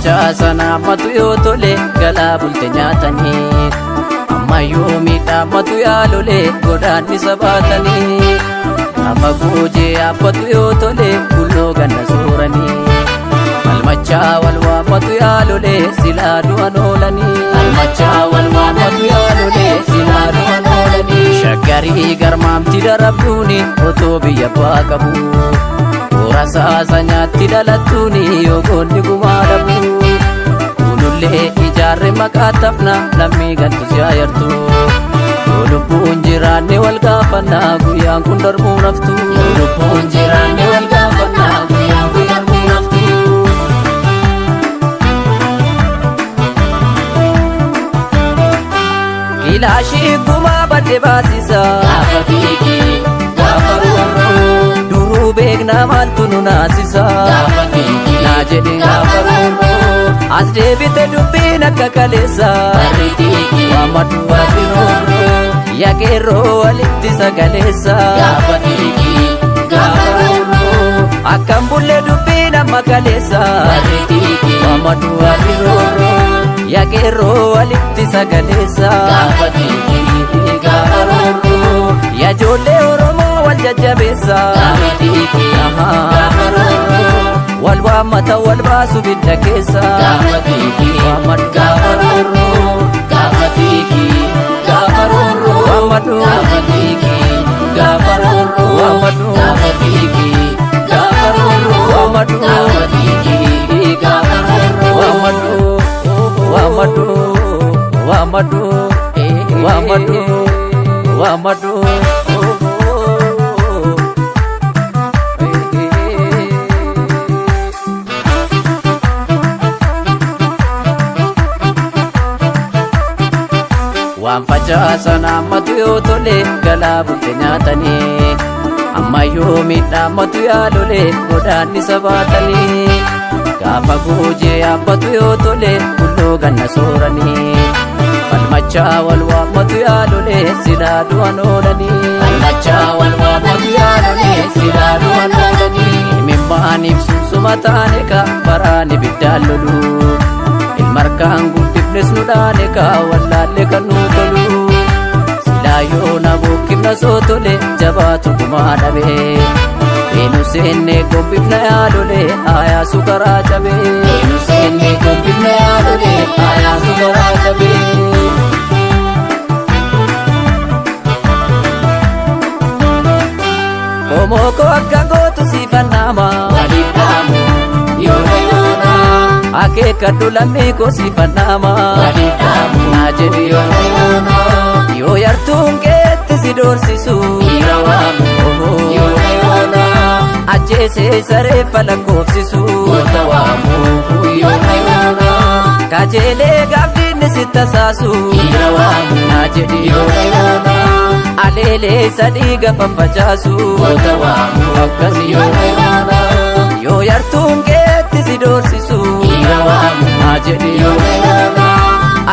Facaasan hammatu yoo tole galaa bulte nyaatanii. Ammayyuu miidhamatu yaa lolee godaannisa baatanii. Gaafa goojee yaabbatu yoo tole bulloo ganna sooranii. Falmachaa wal waammatu yaa lolee silaa du'an oolanii. Falmachaa wal waammatu yaa lolee silaa du'an oolanii. Shaggarii garmaamti darabduuni otoo biyya abbaa qabu. Toora saasa nyaatti dhalattuuni yoo goonni gumaa dhabu. Kunullee ijaarre maqaa tafna lammii gantu si'a yartu. Yoo lubbuun jiraanne wal gaafannaa guyyaan kun darbuu naftu. Yoo lubbuun jiraanne wal gaafannaa guyyaan kun darbuu naftu. Kilaashii gumaa badde baasisa. Gaafa xiiqii gaafa roorroo. Duruu beeknaa maaltu nu naasisa. Gaafa xiiqii Naa jedhe gaafa roorroo. As deebite dubbiin akka kaleessa. Barri xiiqii Waammadhu barri roorroo. Yaaqeerroo walitti sagaleessa. Gaafa xiiqii gaafa roorroo. Akkam bullee dubbiin amma kaleessa. Barri xiiqii Waammadhu barri roorroo. Yaaqeerroo walitti sagaleessa. Gaafa xiiqii gaafa roorroo. Yajoollee Oromoo wal jajjabeessa. Gaafa xiiqii gaafa roorroo. Wal waammata wal baasu bidda keessa. Gaafa xiiqii Waammadhu gaafa roorroo. Gaafa xiiqii gaafa roorroo. Waammadhu Gaafa xiiqii gaafa roorroo. Waammadhu Gaafa xiiqii gaafa roorroo. Waammadhu Gaafa xiiqii gaafa roorroo. Waammadhu waammadhu waammadhu waammadhu waammadhu. Waan facaasan hammatu yoo tole galaa bulte nyaatanii. Ammayyuu miidhamatu yaa lolee godaannisa baatanii. Gaafa goojee yaabbatu yoo tole bulloo ganna sooranii. Falmachaa wal waammatu yaa lolee silaa du'an oolanii. Falmachaa wal waammatu yaa lolee silaa du'an oolanii. Himimmaaniif sunsuma taane ka baraan ibiddaan lolu. Ilmarkaan guddifnes nu dhaane ka wallaalle kan nu tolu. Silaa yoo na bokkifna soo tole jabaatu gumaa dhabe. Eenyu seenne gombifna yaa lolee aayaa sukaraa cabe. Eenyu seenne gombifna yaa lolee aayaa sukaraa cabee. Qomoo koo akka gootu siifannama. Waliif dhaamu yoona yoona. Akeekkadhu lammii koo siifannama. Waliif dhaamu Naa jedhi yoona yoona. yoo yartuun keetti si doorsisu. Dhiira waamu yoona yoona. Ajjeesee saree lakkoofsisu. Goota waamu yoona yoona. Kajeelee gaafdiinni si tasaasu. Dhiira waamu Naa jedhi yoona yoona. aleelee sadii gafa facaasu. Goota waamu Akkas yoona yoona. yoo yartuun keetti si doorsisu. Dhiira waamu Naa jedhi yoona yoona.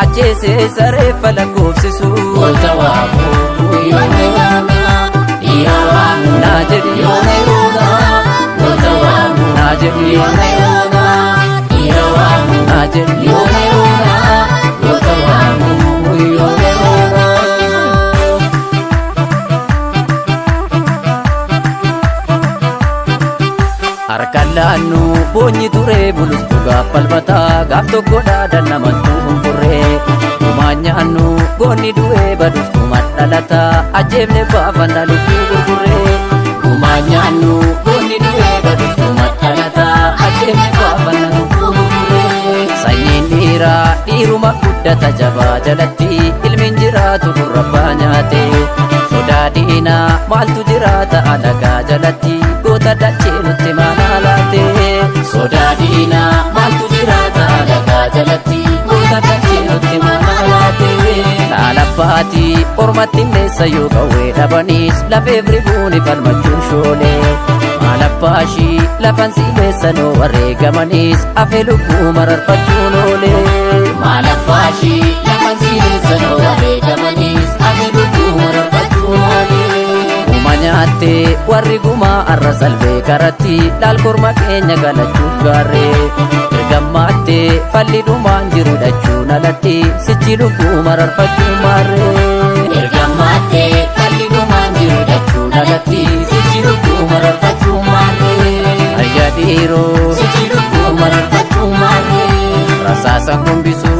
ajjeesee saree lakkoofsisu. Goota waamu yoona yoona. Dhiira waamu Naa jedhi yoona yoona. Goota waamu naa jedhi yoona yoona. Dhiira waamu naa jedhi yoona yoona. Goota waamu yoona yoona. Harkaan laannu boonyi turee bulus dhugaaf falmataa gaaf tokko dhaadan namantuu hunkurree. Gumaan nyaannu goonni du'ee badus gumaan dhalataa ajjeefne baafanna lubbuu gurgurree. Gumaan nyaannu goonni du'ee badus gumaan dhalataa ajjeefne baafanna lubbuu gurgurree. Sanyiin dhiiraa dhiiruma guddata jabaa jalatti ilmiin jiraatu gurrabbaa nyaate. Sodaa diinaa maaltu jiraata alagaa jalatti goota dachee nutti maanaa laate. Sodaa diinaa maaltu jiraata alagaa jalatti goota dachee nutti maanaa laate. Laalabbaatii ormatti meessa yoo qawwee dhabaniis lafeef ribuuni falmachuun shoolee. Maalabbaashii lafan sileessa noo wareegamaniis hafe lubbuu mararfachuun oolee. Maalabbaashii lafan sileessa noo wareegamaniis hafe lubbuu mararfachuun oolee. Guma nyaattee warri gumaa arra salbee karatti laal korma keenya galachuuf gaarree. Ergammaattee Falli dhumaan jiru dhachuun alatti sichi lubbuu mararfachuu maarree. Ergamaattee falli dhumaan jiru dhachuun alatti sichi lubbuu mararfachuu maarree. Ayyaa dhiiroo Sichi lubbuu mararfachuu maarree. Rasaasan gombisu